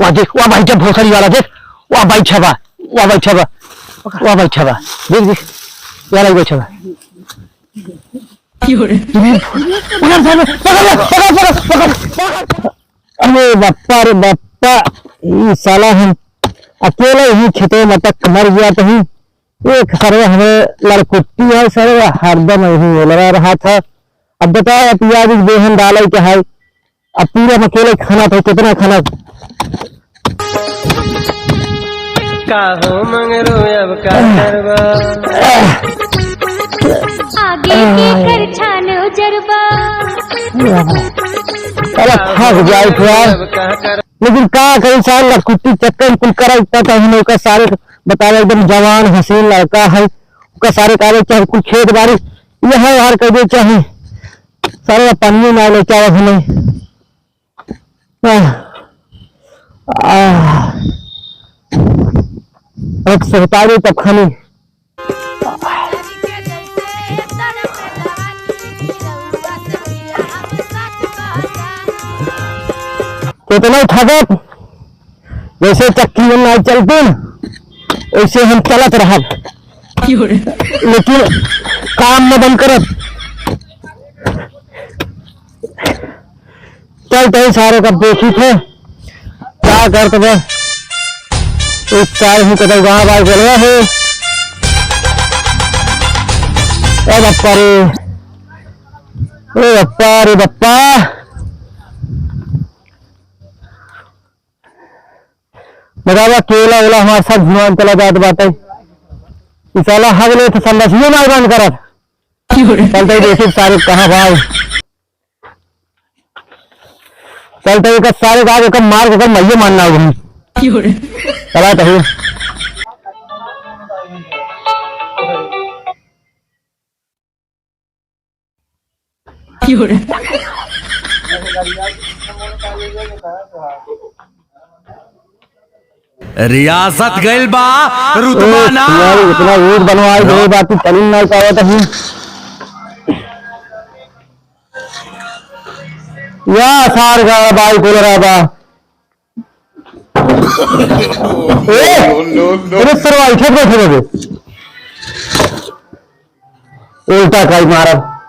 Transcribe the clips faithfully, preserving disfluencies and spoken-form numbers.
वाह देख, वाह बैठा भोसड़ी वाला देख, वाह बैठा बा, वाह बैठा बा, वाह बैठा बा, देख, देख, वाह बैठा बा। पकड़, पकड़, पकड़, पकड़, पकड़, पकड़। अरे बप्पा रे बप्पा, ई साला हम अकेले ही खेते में अटक मर गया तो ही। एक सरवा हमें लड़कुट्टी है, सरवा हरदम यही ओलरा रहा था। अब बताओ, अब पियाज बेहन डाले के है, अब पूरा हम अकेले खाना था, कितना खाना। का हो मंगरू अब का करबा? आगे के कर छान उजरबा। अरे फंस जाए थे यार। अब का कर- लेकिन का करी सार, लड़कुट्टी चक्कर कुल करा, इतना तो हम ओकर सारे बतावे, एकदम जवान हसीन लड़का है, ओकर सारे कागज चाहे कुल खेत बाड़ी, यह हार कर दे चाहे सारे पानी में ले चाहे हमें। आह, आह, अब सहता दे तब खानी। कितना थकत, जैसे चक्की में नाई चलती न, वैसे हम चलत रहब, लेकिन काम न बंद करब। चल तई सारे का देखी थे, का करत बा। एक साल ही कतई गाँव बाहर गलवा है। ए बप्पा रे, ए बप्पा रे बप्पा। बतावा, केला वेला हमारे साथ घुमावे चला जात बाटे। ई साला हगले तो संडासियो ना बंद करत। चलते ही देखी सारे कहाँ भाई। चलते ही सारे का, का मार को मइये मारना हो। चला तो। रियासत गइल बा, रुतबा ए, ना। यार, इतना ऊँट बनवाए गए, बाकी चल ही नहीं पावत अभी। या सार का बाई बोल रहा बा। ए, अरे सरवा, इधर बैठे रहे। उल्टा काई मारब।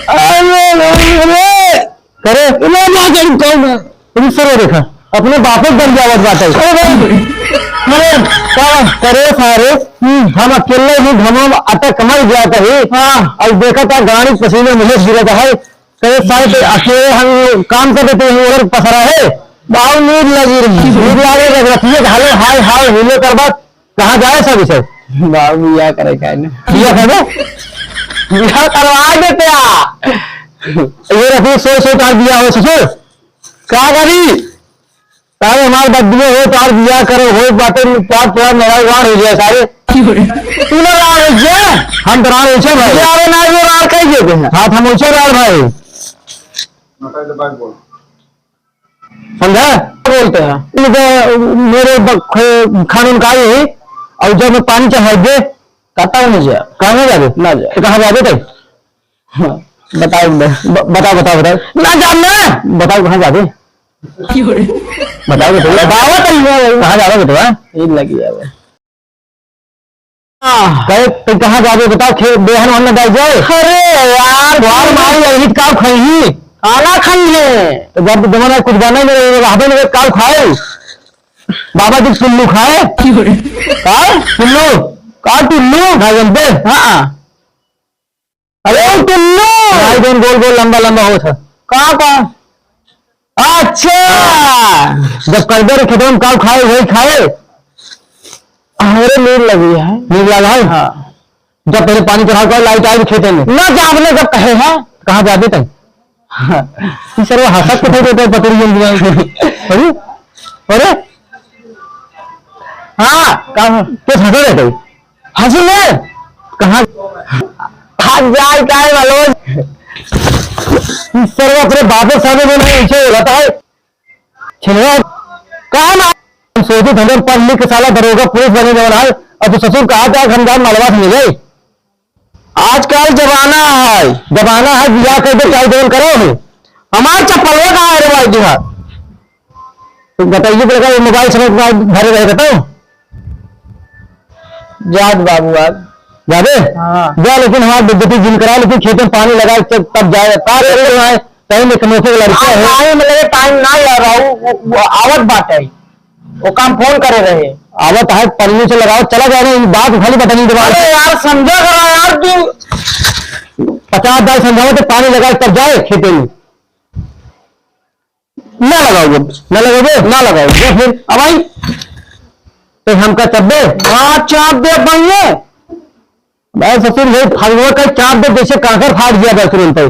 अरे, अरे, अरे। करे? ना, ना, करूँ, कहूँ ना। अरे सरवा देखा, अपने बापे दम जावत बाटे। अरे भाई, अरे, का करे सारे? हम्म, हम अकेले ही घमम अटक मर जात ही। हाँ। और देखा था गाड़ी पसीने मुझे गिरत है। कहे, "साहब, तो अकेले हम काम कर देते हैं, उधर पसरा है।" बाबू नींद लगी रही, नींद लागे, जब रखिए, "हेलो, हाय, हाय, हीलो कर बात, कहाँ जाए सब इसे?" बाबू, बियाह करे का है ना? बियाह करे? बियाह करवा देते आ। ये रखिए, सौ, सौ का बियाह हो, ससुर। का करी? सारे हमार बदुए हो, तार बियाह करो, हो बातें, तार पूरा मेरा उगाड़ हो गया सारे। तू ना राड़ हो गया? हम तो राड़ हो गया भाई। ये आवे ना, ये राड़ कह देते हैं। हाँ, हम हो गया राड़ भाई। समझा? बोलते हैं। इनका मेरे ब-, ख-, खानून का ये है, और जब मैं पानी चढ़ा दे, कहता हूँ नहीं जा। कहाँ नहीं जाते? ना जा। तो कहाँ जाते थे? हाँ, बताओ बे। ब-, बताओ, बताओ, बताओ। ना जानना। बताओ, कहाँ जाबे? बताओ, बताओ। बताओ, बताओ। कहाँ जाबे, बताओ, हाँ? यही लगी है बे। हाँ। कहे, "तू कहाँ जाबे, बताओ, खेत बेहन वहन न डाल जाए?" अरे यार, द्वार मारी अभी का खई? खाना खई है। तो जब जमाना कुछ बना नहीं रहे, रहबे नहीं, काउ खाए? बाबा जी टुल्लू खाए? हाँ? टुल्लू? का टुल्लू? ना जानते? हाँ। अरे टुल्लू! भाई जौन गोल गोल लंबा लंबा होत है। का का? अच्छा! जब करबे रे खेतवा में काउ खाए, वही खाए। अरे नींद लगी है। नींद लगा है? हाँ। जब पहले पानी चढ़ाओ कर लाइट आई खेते में। ना जाबने जब कहे है। कहाँ जाबे तब? हाँ। ई सरवा हंसत के फेंक देते पतरी जल्दी। अरे? अरे? हाँ, का? के हंसे रहते? हंसी में? कहाँ? हंस जाए का है, मनोज? ई सरवा अपने बापे सामने में नहीं, इसे बोलता है। छिनरा, कहाँ ना? हम सोचे थे, हम पढ़ लिख के साला दरोगा पुलिस बने जवन है, और तू ससुर कहा था कि हम जान मलवा से मिले। आजकल जमाना है। जमाना है, बियाह कर दे, चाहे जौन करो है। हमार चप्पलवा कहाँ है रे भाई जी? हाँ। तो बताइए, तो लगा ये मोबाइल से अपना भरे रहे, बताओ। जात बाबू आज। जाबे? हाँ। जा, लेकिन हमार बेइज्जती जिन करा, लेकिन खेते में पानी लगा के तब जाए। का रे, रे, भाई, कहीं में कमोसे का लड़का है। टाइम में लगे, टाइम ना यार, वो, वो, वो आवत बाटे। वो काम फोन करे रहे। आवत है, पन्नी से लगाओ, चला जाए ना, ये बात खाली बटन ही दबा। अरे यार, समझा करा यार तू। पचास बार समझाओ तो पानी लगा के तब जाए खेते में। ना लगाओगे, ना लगाओगे, ना लगाओगे। फिर अब आई, तो हमका चब्बे। हाँ, चाप दे अब भैया। भाई ससुर, ये फगुआ का चाप दे, जैसे कांकर फाट गया बस तुरंत ही।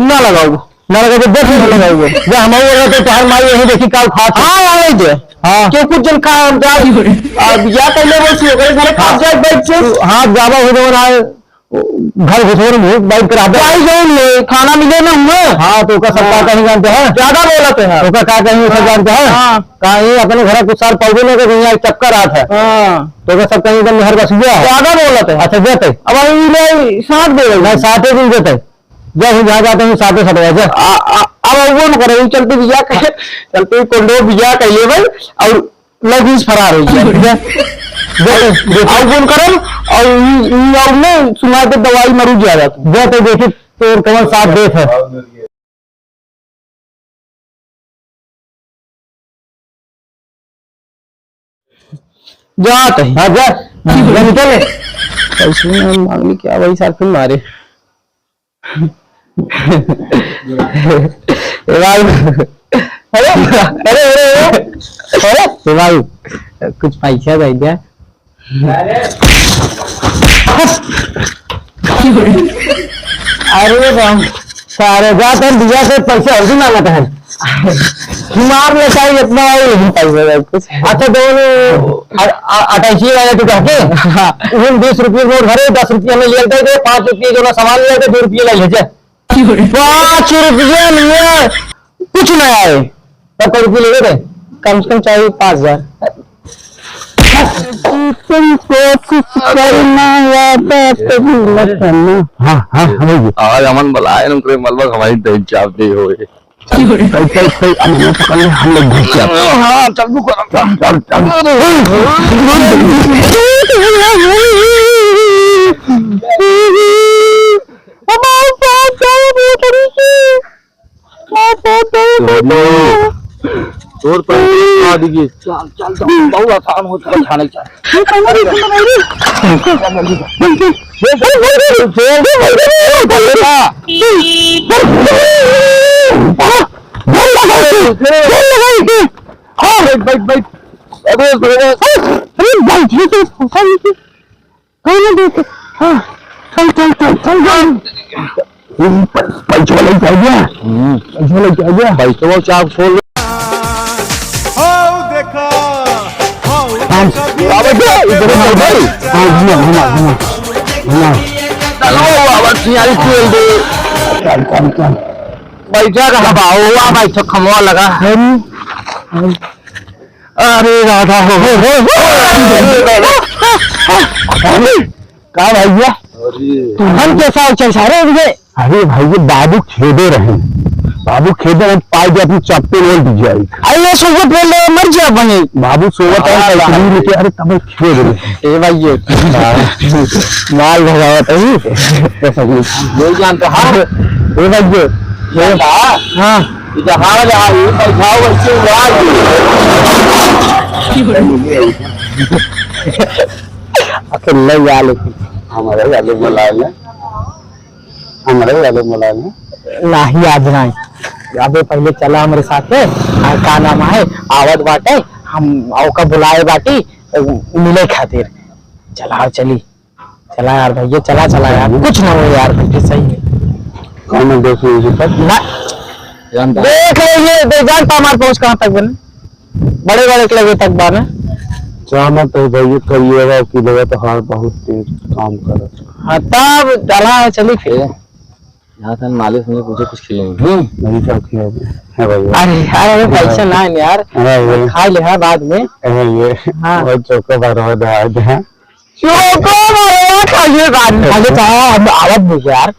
ना लगाओगे। ना लगाओगे, देख ना लगाओगे। जब हम वो रहते तो हर माई यही देखी काल फाट। हाँ, हाँ, वही दे। हाँ। क्यों कुछ जन का हम जा, अब या पहले वो सी ओकरे घरे फाट जाए बैठ के। हाँ, जावा हो जाओ ना। घर घुसोर में भूत बैठ कर आता है। भाई जान ले, खाना मिले ना हुए। हाँ, तो ओका सब का हाँ। कहीं जानते हैं? ज्यादा बोलत है। ओका का कहीं, सब हाँ। जानते हैं? हाँ। कहीं अपने घर कुछ साल पौधे लेके दुनिया के चक्कर आता है। हाँ। तो ओका सब कहीं एकदम मेहर बस गया है। ज्यादा बोलत है। अच्छा, देते। अब ई ले साथ दे रहे। नहीं, साथे दिन देते। जय हिंद, जहाँ जाते हैं, साथे साथ रहे, जय। आ, आ, अब वो न करे, चलते बिया के, चलते कोंडो बिया के लेवे और लड़की से फरार हो गया। जा, जा, जा। आओ फोन करम और ई, ई और में सुना के दवाई मरू ज्यादा तू। जा तो देखी तोर कवन साथ देत है। जात है। हाँ, जा। जा निकल। कैसे मांगली क्या भाई साहब फिर मारे। ए बाबू, अरे, अरे, अरे, अरे, ए बाबू, कुछ पैसा दे दे। अरे राम, सारे जात है, बिया से पैसा और भी मांगत है। मार ले चाहे इतना और नहीं पाई कुछ। अच्छा, दोनों अ-, अ-, अटैची वाले तो कहके, हाँ। उन बीस रुपये नोट भरे, दस रुपये में ले लेते थे, पाँच रुपये जो ना सामान ले लेते, दो रुपये ले लेते। पाँच रुपये में कुछ नहीं आए, तब कई रुपये ले लेते? कम से कम चाहिए पाँच हजार। तुमको कुछ करना या तो कभी मत करना। हाँ, हाँ, हाँ, भैया। आज अमन बुलाए न, उनके मलबा हमारी दही चाप दे होए। चल, चल, चल, अब हमें पकड़ ले, हम लोग घुस जाते हैं। हाँ, चल, रुको, चल, चल, चल। तोर पर आ दीजिए। चल, चल, चल, बहुत आसान हो चुका खाने का। हाँ, बैठ, बैठ, बैठ। अरे, अरे, अरे, बैठ, ये तो फंसा नहीं। कौन है देख? हाँ, चल, चल, चल, चल, चल। ये पै-, पैसा वाला ही आ गया। हम्म। पैसा वाला ही आ गया। पैसा वाला चाप खोल। हो देखा, हो हम देखा, बाबा जी, इधर आओ भाई। हाँ, घुमा, घुमा, घुमा, घुमा। चलो, बाबा, सियारी खोल दे। चल, चल, चल। बैठा कहाँ बा? हुआ भाई, तो खमवा लगा। अरे, अरे। अरे राधा हो, हो, हो, हो। अरे, का भैया? अरे। हम कैसा उछल सारे उनके? अरे भाई, ये बाबू खेदे रहे। बाबू खेदे रहे, पाए दे अपनी चप्पल बोल दी जाए। अरे, ये सोवत बोल रहे, मर जा बने। बाबू सोवत है, हाँ, साइकिल हाँ। लेके, अरे, तब खेद रहे। ए भाई, ये। माल भगावत है। ये जानते हैं। ए भाई, ये। ये हाँ। इधर हाँ, यहाँ ये बैठाओ, बच्चे, उड़ा दो। अकेले ही आ, लेकिन हमारे वाले बुला ले, हमारे वाले बुला ले। नाही, आज नाही। अबे पहले चला हमरे साथे, आ, का नाम है, आवत बाटे, हम ओका बुलाए बाटी, मिले खातिर। चला, चली। चला यार भैया, चला, चला यार, कुछ ना हो यार, भैया सही है। कौन है देख लीजिए तब? ना। जानता। देख लीजिए, दे-, जानता हमारे पहुंच कहाँ तक बने, बड़े बड़े के लगे तक बने। जाना तो भैया करिएगा कि लगा तो हार बहुत तेज काम करत। हाँ, तब चला, चली फिर। ए, यहाँ से मालिश नहीं पूछे, कुछ खिलाएंगे। हम्म। नहीं, क्या खिलाओगे? है भैया। अरे यार, अरे पैसा ना है यार, अरे ये। खा ले, हाँ, बाद में। अरे ये। हाँ। वो चोको बार हो जाए, हाँ। चोको मारे खाइए गाड़ी, खाइए चाहे हम आवत नहीं यार।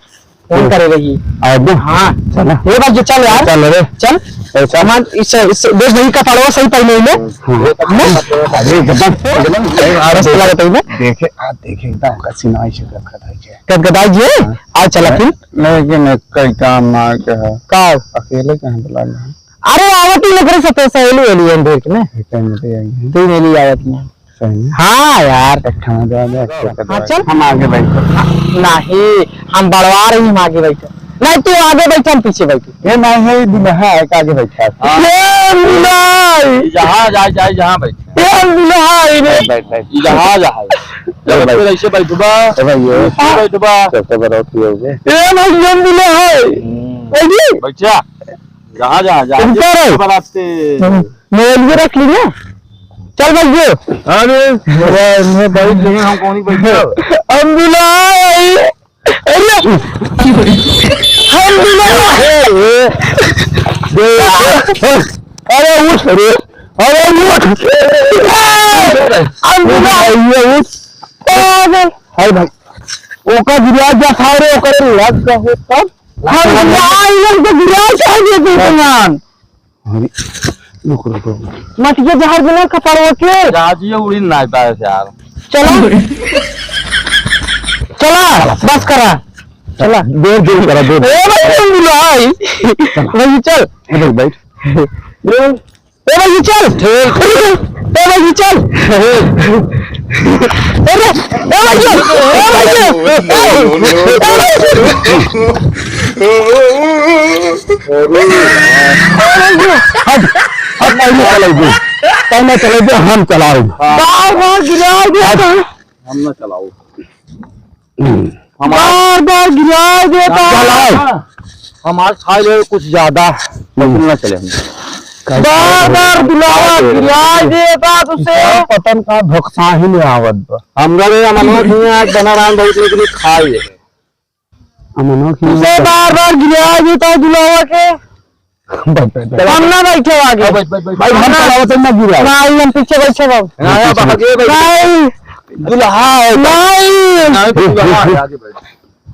फोन करे रही। आ, एकदम। हाँ। चला। ए भाई, चल यार। चल रे। चल। ए, चल। हमार इस, इस, देख भाई, कपड़वा सही पहने ले। हाँ। हाँ? अरे, एकदम, एकदम। अरे, मस्त लागत है ना? देखे, आ, देखे, एकदम कसी नाई से गदगदाई जे। गदगदाई जे? हाँ। आ, चला फिर। लेकिन एक कई काम ना के है। का? अकेले कहाँ बुला ले? अरे, आवत ही नौकरी से तो सहेली वेली हम भेज के ना। एक time पे आई है। तू मेरी आवत नहीं। सही में? हाँ यार। एक ठा दे दे, एक ठा हाँ, दे। चल। हम आगे बैठो। नहीं, हम बड़वा रही, हम आगे बैठो। नहीं, तू आगे बैठ, हम पीछे बैठे। ये नहीं है, ये दुल्हा है, आगे बैठा है। हाँ। ये दुल्हा है। जहाँ जाए, जाए, जहाँ बैठे। ये दुल्हा है रे। बैठ, बैठ, बैठ। जहाँ जाए। जब बैठ। फिर ऐसे बैठबा, ए भाई, ये ऐसे बैठबा। सबसे बड़ा होती है ये। ये भाई, ये दुल्हा है। हम्म। बैठिए। बैठा। जहाँ, जहाँ, जहाँ। ऊपर है। बनाते। हम्म। मोबाइल भी रख लीजिए। चल भाई ये। अरे, मोबाइल में बैठ गए, हम कौन ही बैठे? हम दुल्हा है। अरे। हम दुल्हा है। अरे उठ रे। अरे उठ। हम दुल्हा है, उठ। अरे। हाय भाई। ओका गिरा जा खा रे, ओकर लग का हो तब। हम दुल्हा है, इधर को गिरा जा दे तू सामान। अरे, रुक, रुक, रुक। मत ये जहर बिना कपड़वा के। जहाज ये उड़ी ना पाए यार। चला। चला, बस करा। चला। देर, देर करा, देर। ए भाई, तुम बुलाई। चला। भाई, चल। ए भाई, बैठ। ए भाई, चल। ए भाई, चल। अरे, ए भैया, ए भैया, ए, ए भैया। हट, हट, पहले चले दे, पहले चले दे, हम चलाओ। बार बार गिरा दे। हम ना चलाओ। हम्म। बार बार गिरा देता। चलाओ। हम आज खा ले कुछ ज्यादा, हम्म। बिल्कुल ना चले हम। बार बार बुलावा, गिरा देता तुसे। पतन का भक्सा ही नहीं आवत बा। हमरा रे अमनवा के यहाँ आज बना रहा बहुत, लेकिन खाए। अमनवा के तुसे यहाँ बार बार गिरा देता बुलावा के। बैठ, बैठ, बैठ। हम ना बैठे आगे। हाँ, बैठ, बैठ, बैठ। भाई, हम हम ना चलावत ना गिरा। नहीं, हम पीछे बैठे बाबू। हाँ, हाँ, आगे बैठ। नहीं। दुल्हा है। नहीं। नहीं, दुल्हा है, आगे बैठ।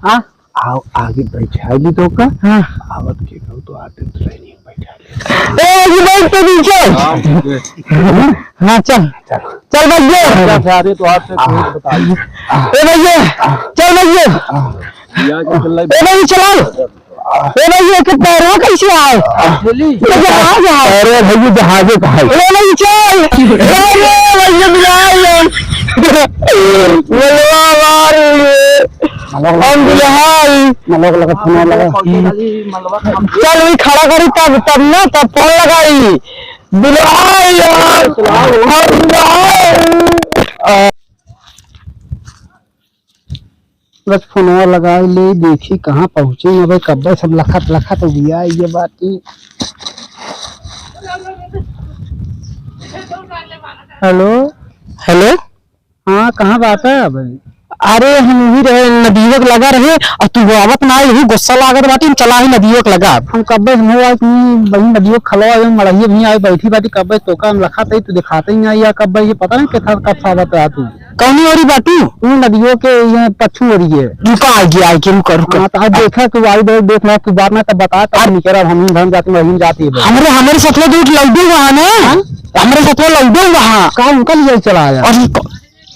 हाँ? आओ, आगे बैठा ली तो का? हाँ। आवत के कहू तो आते तो नहीं बैठा ली। ए, ये बैठ के पीछे। हाँ, ठीक है। हाँ, चल। चल। चल, बैठ गए। अच्छा, सारे तो हाथ से आ। बता दे। ए, भैया, चल, भैया। भैया, चल, ए, भाई, चलाओ। ए, भाई, ये कितना है? कैसे आए? चली। ये जहाज है। अरे, भाई, ये जहाज है, भाई। ए, भाई, चल। अरे, भाई, ये मिला है। बोलवा मार ये। हम दुल्हा आई। मलवा लगा, फोन लगा। चल, वही खड़ा करी तब, तब ना, तब फोन लगाई। दुल्हा आई यार। हम दुल्हा आई। बस फोनवा लगाई ले, देखी कहाँ पहुँचे ना भाई, कब्बे सब लखत लखत उबिया ये बात ही। हेलो। हेलो। हाँ, कहाँ बात है भाई? अरे, हम वही रहे, नदियों के लगा रहे, और तू आवत ना आए, यही गुस्सा लागत बाटी, हम चला ही नदियों के लगा। हम कब्बे से मुँह आए कि वही नदियों के खलवा, वही मड़हिए भी आए, बैठी बाटी, कब्बे तोका हम लखात है, तू दिखाते ही ना, या कब्बे ये पता नहीं कितना कब सावत रहा तू। कौनी ओरी बाटू? उ नदियों के ये पच्छू ओरी है। रुका, आइगे, आइगे, रुका, रुका। हाँ, तो आज देखा कि वाई देख, देख ना, तू बात ना, तब बता, तब निकल, हम ही धन जाती, वही जाती है। हमरे, हमरे सपने दूठ लौटे वहाँ ना। हाँ? हमरे सपने लौटे वहाँ। का उनका लिए चला आया? और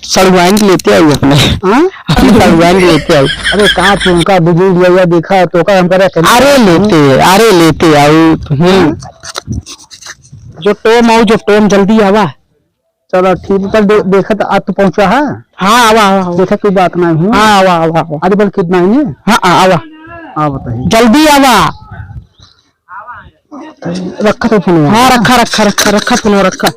सड़ुआइन के लेते आई अपने। हाँ? अपने सड़ुआइन के लेते आई। अरे का तू उनका बुजुर्ग लिया, या देखा तो का हम करे अकेले? अरे लेते, अरे लेते आओ। हम्म। जो टोम आओ, जो टोम जल्दी आवा। चलो ठीक, पर दे-, देखत आ तू पहुँचा है? हाँ, आवा, आवा, आवा। देखा कोई बात नहीं हुई। हाँ, आवा, आवा, आवा। अरे बोल कितना ही है? हाँ, हाँ, आवा। हाँ, बताइए। जल्दी आवा। रखा तो फोनवा। हाँ, रखा, रखा, रखा, रखा फोनवा, रखा।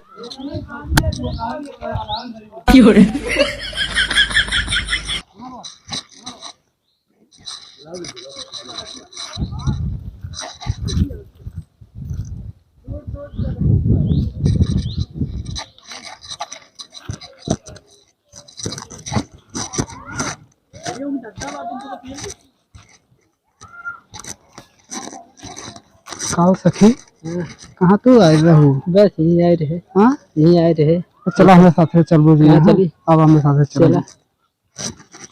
का हो सखी? हाँ। कहाँ तू आए रहू? बस यहीं आए रहे। हाँ? यहीं आए रहे। तो चला हमरे साथे चलबो जी, हाँ, हाँ? चली। अब हमरे साथे चलो। चला।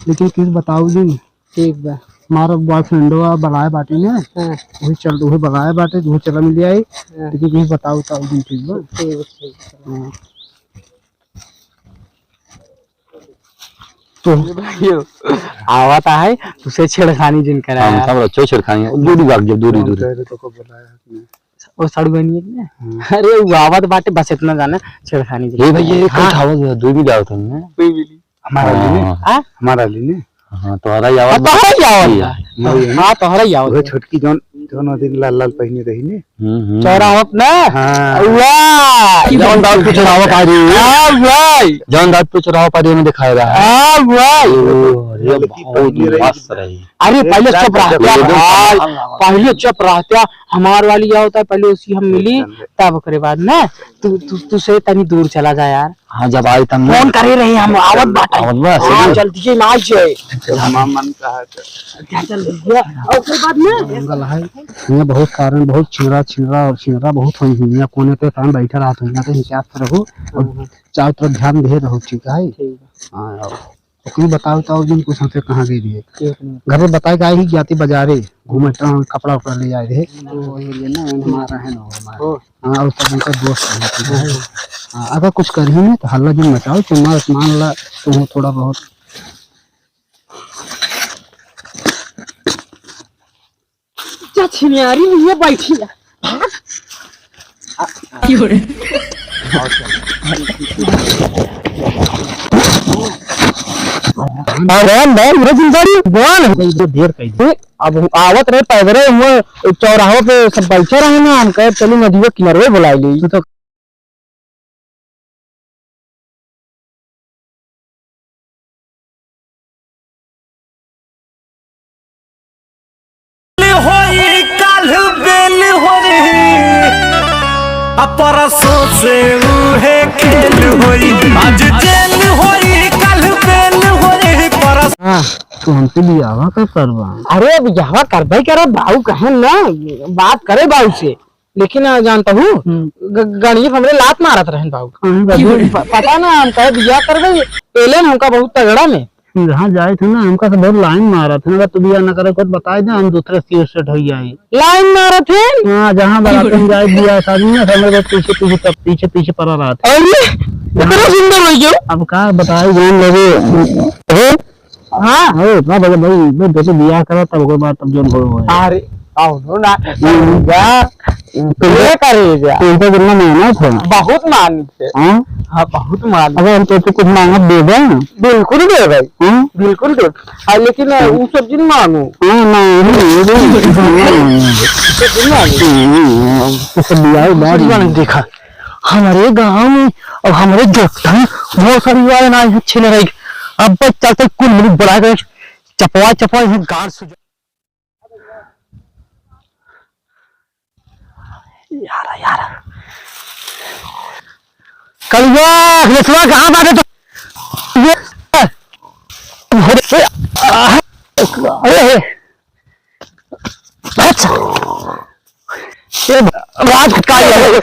लेकिन कुछ बताओ जी। ठीक बा। हमारा boyfriend बलाए बाटे ने, हाँ। वही चल, वही बलाए बाटे, वही चला मिल आई। हाँ। लेकिन वही बताओ, बताओ दिन, ठीक बा? ठीक, ठीक। हाँ। तो ये भाइयों, आवत आहे, तुसे छेड़खानी जिन कराया। हम सब रचो छेड़खानी, दूरी भाग जाओ, दूरी, दूरी। ओ साड़ू बहनी है कि ना? हम्म। अरे, वो आवत बाटे, बस इतना जाना, छेड़खानी जी। ए भैया, ये हाँ। कौन आवत है? दो भी आवत है ना? कोई भी नहीं। हमारा हाँ। लिए ने? हाँ? हमारा लिए ने? हाँ, तोहरा ही आवत हाँ, तोहरा ही आवत भैया। बा। हमारा लिए ने? हाँ, तोहरा ही आवत वो बा। छोटकी जौन, जौन वो दिन लाल लाल पहिने रही ने? हम्म, हम्म। चौराहा पे ना? हाँ। वाह! जौन दाऊद पे चढ़ावा पा रही है। हाँ भाई। जौन दाऊद पे चढ़ावा पा रही है, मैं दिखाए रहा। हाँ भाई। ओ, अरे, लड़की बहुत पहिने रही। मस्त रही। अरे, एक पहले लाख चुप रहत्या भाई, पहले चुप रहत्या, हमार वाली क्या होता है, पहले उसी हम मिली, तब ओकरे बाद ना, तू, तू, तू से तनी दूर चला जा यार। हाँ, जब आई तब फोन करे रहे हम, आवत बाटे। आवत बा, हाँ, सही। जल्दी से आ जाए। जब हमार मन कहा तो। क्या चल रही है? और ओकरे बाद में? जंगल है, यहाँ बहुत कारण, बहुत छिनरा, छिनरा और छिनरा बहुत होई हैं, यहाँ कोने पे काम बैठा रहा तो यहाँ पे हिसाब से रहो और चारों तरफ ध्यान दे रहो, ठीक है? ठीक है। हाँ, आओ। तो कोई बताओ, बताओ जिन कुछ हमसे कहाँ गई रही है? एक मिनट। घर में बताए कि आई ही जाती बाजारे, घूमे टहल, कपड़ा उपड़ा ले आए रहे। वो ये ना, हमारा है ना, हमारा। ओ। हाँ, और सब उनका दोस्त है, ठीक है? हाँ, अगर कुछ करही ना तो हल्ला जिन मचाओ, चुम्मा मान ला, तुम थोड़ा बहुत। जा छिनारी में ये बैठी है। भाग। क्यों रे? अरे भाई, ये जिंदारी कौन है? ये देर कई दे। अब हम आवत रहे पैदल, हम चौराहा पे सब बैठे रहे ना, हम कहे चलो नदिया किनारे बुला ली। तो होई काल्ह बेल होई, आ परसों से उहे खेल होई। आज जेल होई, काल्ह बेल होई, परस- हाँ, तू हमसे बियाहवा कब करबा? अरे, बियाहवा करबे करब, बाऊ कहेन ना, बात करे बाऊ से। लेकिन, आ, जानत हूँ, हम्म। ग-, गणित हमरे लात मारत रहन बाबू। हाँ, बाबू। प-, पता ना, हम कहे बियाह करबे, पेलेन हमका बहुत तगड़ा में। जहाँ जाए थे ना, हमका से बहुत लाइन मारत है, अगर तू बियाह न करे, कुछ बताए दे, हम दूसरे से सेट हो जाए। लाइन मारत है? हाँ, जहाँ बारात में जाए, बियाह शादी में, हमें बस पीछे, पीछे, पीछे, पीछे पड़ा रहत है। अरे, इतना सुंदर हो गयो। अब का बताए, जान लगे। अरे, हाँ। अरे, इतना बड़ा भाई, मैं जैसे बियाह करा, तब ओकर बाद तब जोन होए होए। अरे, कौनो ना, हम्म। करेजा, तुमको, ये करेजा। तुमको कितना मेहनत है। बहुत मानित है। हाँ? हाँ, बहुत मानित। अगर हम तुमसे कुछ मांगब, देबे ना? बिल्कुल देबे। हाँ? बिल्कुल देबे। हाँ, लेकिन, हम्म। उ सब जिन मांगो। हाँ, ना, नहीं, नहीं, नहीं। उ सब जिन मांगो। हम्म, हम्म, हम्म। तो सब बियाह बाद में। देखा, हमरे गाँव में और हमरे जट्टा में बहुत सारी वाले ना यहाँ छिन रही। अब बस चलते कुल मिली बुला के चपवा चपवा यहाँ गाड़ सुझा। यार, यार। कलुआ, अखिलेशवा कहाँ बाटे तो? ये, अरे, अच्छा। ये राज का है।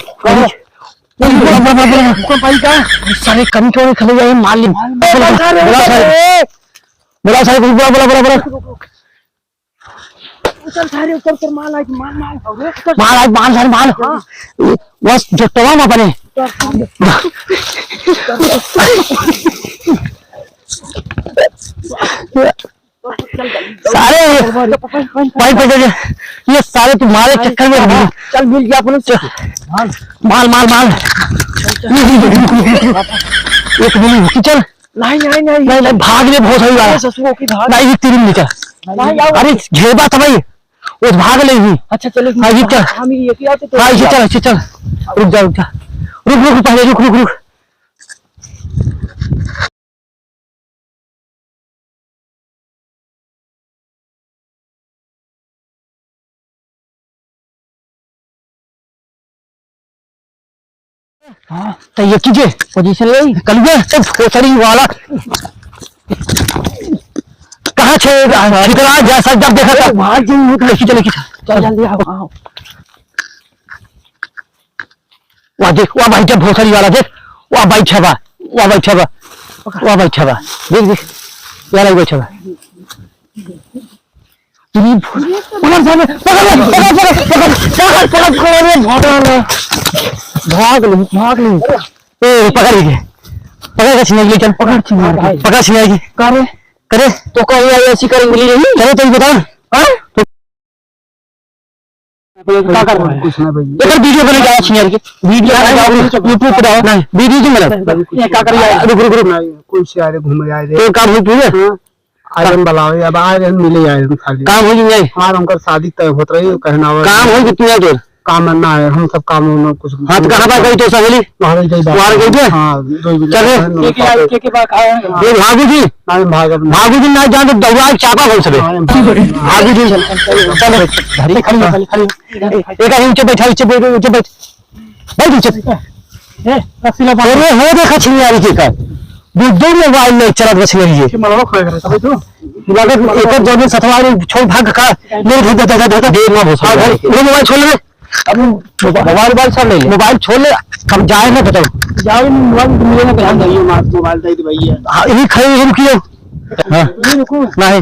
कौन भाई का? सारे कमी क्यों नहीं खले जाए, मार ले। मार, मार, मार, मार, बुला सारे। बुला सारे, बुला, बुला, बुला, बुला। उतर सारे, उतर, उतर, मार, मार, मार, मार, उतर। मार, मार, मार, सारे, मार। हाँ। बस, जो तमाम अपने। उतर, उतर। सारे, भाई, भाई, भाई, ये सारे तुम्हारे चक्कर में। चल, मिल गया अपन। चल। माल, माल, माल। एक मिनट रुकी, चल। नहीं, नहीं, नहीं। नहीं, नहीं, भाग ले, बहुत सही बात। अरे, ससुरों की भाग। नहीं, ये तेरी नहीं, चल। नहीं, आओ। अरे, घेर बात है भाई। वो भाग ले ही। अच्छा, चलो, हाँ, ये चल। हम ये क्या तो हाँ, ये चल, ये चल। रुक जा, रुक जा। रुक, रुक, पहले रुक, रुक, रुक। हाँ, तो ये कीजिए। पोजीशन ले। कलुआ, तो भोसड़ी वाला। कहाँ छे? इधर आ, जा, सब जब देखा था। अरे, वहाँ जिन होता है। खींच, खींच। चल, जल्दी आओ, आओ। वाह देख, वाह भाई, जब भोसड़ी वाला देख, वाह बैठा बा, वाह बैठा बा, वाह बैठा बा, देख, देख, वाह बैठा बा। पकड़ साले, पकड़, पकड़, पकड़, पकड़, पकड़, पकड़, पकड़, अरे भाग ले, भाग ले, भाग ले। ए, पकड़ के, पकड़ के छिनार के, चल, पकड़ छिनार के, पकड़ छिनार के। का रे? करे? तो का हुआ, ऐसी करेंगे नहीं? करे, तुम बताओ। हाँ? तो का कर रहा है? कुछ ना भाई। एकर वीडियो बना के छिनार के। वीडियो बना के YouTube पे डालो। नहीं, वीडियो क्यों बना? ये का कर रहा है? रुक, रुक, रुक। नहीं, कोई से आ रहे, घूमे आ रहे। तो काम हो पूरे? हाँ। आज हम बुलावे, अब आए रहे, मिले आए हम खाली। काम हो कि नहीं? हमार उनकर शादी तय होत रही, कहना हुआ काम हो कि तू तोर? काम ना है, हम सब काम में कुछ हाँ, तो कहाँ बा गई तो सहेली? वहाँ गई बा। वहाँ गई बा? हाँ, दो बजे चल रे। के के आए, के के बा, कहाँ है? ये भागू जी। नहीं, भाग अब नहीं। भागू जी ना जान तो दौड़ा चापा हो सके। हाँ, भाग। भागू जी। चल, चल, चल, चल। खड़ी हो, खड़ी, खड़ी हो। एक आदमी नीचे बैठा, नीचे बैठ, नीचे बैठ। बैठ नीचे। ए, रस्सी ला बांध। अरे, हो देखा छिनार के का। दो, दो मोबाइल नहीं चलत बस ये। के मलवा खोए करे, तबे तो। लागत एकर जौन सथवा रे छोड़ भाग का। ले, दे, दे, दे, दे, दे। दे, ना भोसड़ी हाँ, भाई, ले मोबाइल छोड़ ले। अब मोबाइल, मोबाइल सब ले ले। मोबाइल छोड़ ले, हम जाए ना बताओ। जाओ, मोबाइल मिले ना, ध्यान दे। मोबाइल दे दे भैया। हाँ, यही खड़ी है, रुकियो। हाँ। ये रुको। नहीं।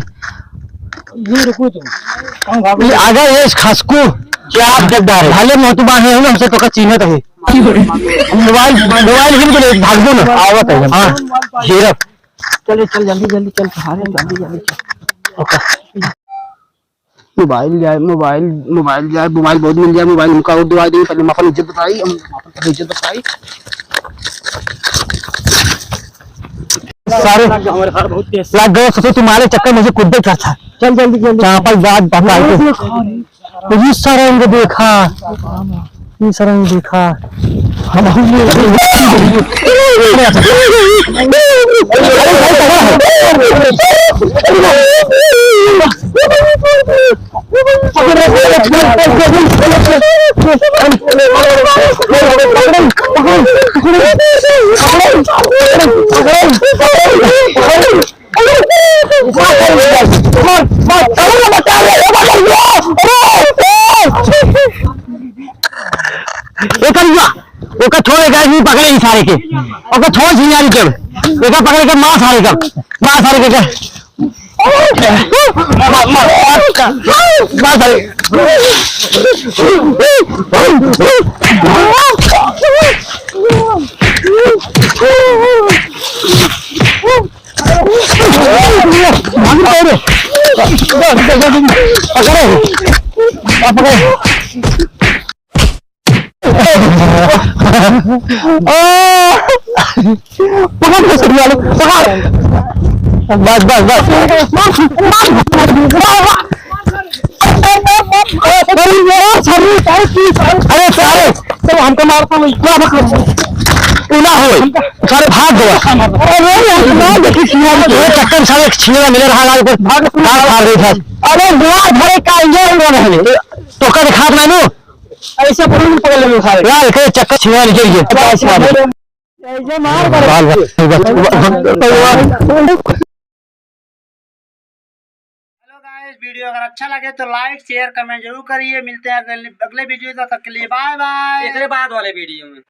ये रुको तुम। कहाँ भागो? ये आ गया, ये खसकू। क्या आप जगदार है? भले मोतू बांधे हो ना, हमसे तो का चिन्हत है। मोबाइल, मोबाइल हिल गए, भाग दो ना। आवत है। हाँ, घेरब। चले, चल, जल्दी, जल्दी चल, सहारे, जल्दी, जल्दी चल। मोबाइल जाए, मोबाइल, मोबाइल जाए, मोबाइल बहुत मिल जाए, मोबाइल हमका और दिवा दे, पहले हम अपन इज्जत बचाई, हम अपन पहले इज्जत बचाई। सारे लग गए, हमारे हाथ बहुत तेज। लग गए, सोचो तुम्हारे चक्कर मुझे कुछ देर था। चल, जल्दी, जल्दी। चापल बाज बता के। ये सरंग देखा, ये सरंग देखा। एकर हुआ, ओकर छोड़, एकर नहीं पकड़े ई सारे के। ओकर छोड़ छिनार के। एकर पकड़ के मार सारे का। मार सारे के। मार, मार, मार, मार सारे। भाग रे। पकड़ो। पकड़ो। पकड़ के सरिया लो, पकड़। बस, बस, बस। अरे सारे, तो हमको मारता नहीं, क्या मतलब? तू ना हो, सारे भाग गवा। अरे यार, ना देखी, ये चक्कर सारे छिनार मिले रहा, लाल को भाग, फाड़ दे था। अरे दुआ भरे का ये हो रहा है। तो का दिखात ना नु? ऐसे पकड़, पकड़ ले उठा ले। यार, के चक्कर छिनार निकल गए। ऐसे मार, मार। बाल, बाल, बाल, बाल। Hello guys, वीडियो अगर अच्छा लगे तो like, share, comment जरूर करिए। मिलते हैं अगले, अगले वीडियो, तब तक के लिए bye bye। एकरे बाद वाले वीडियो में।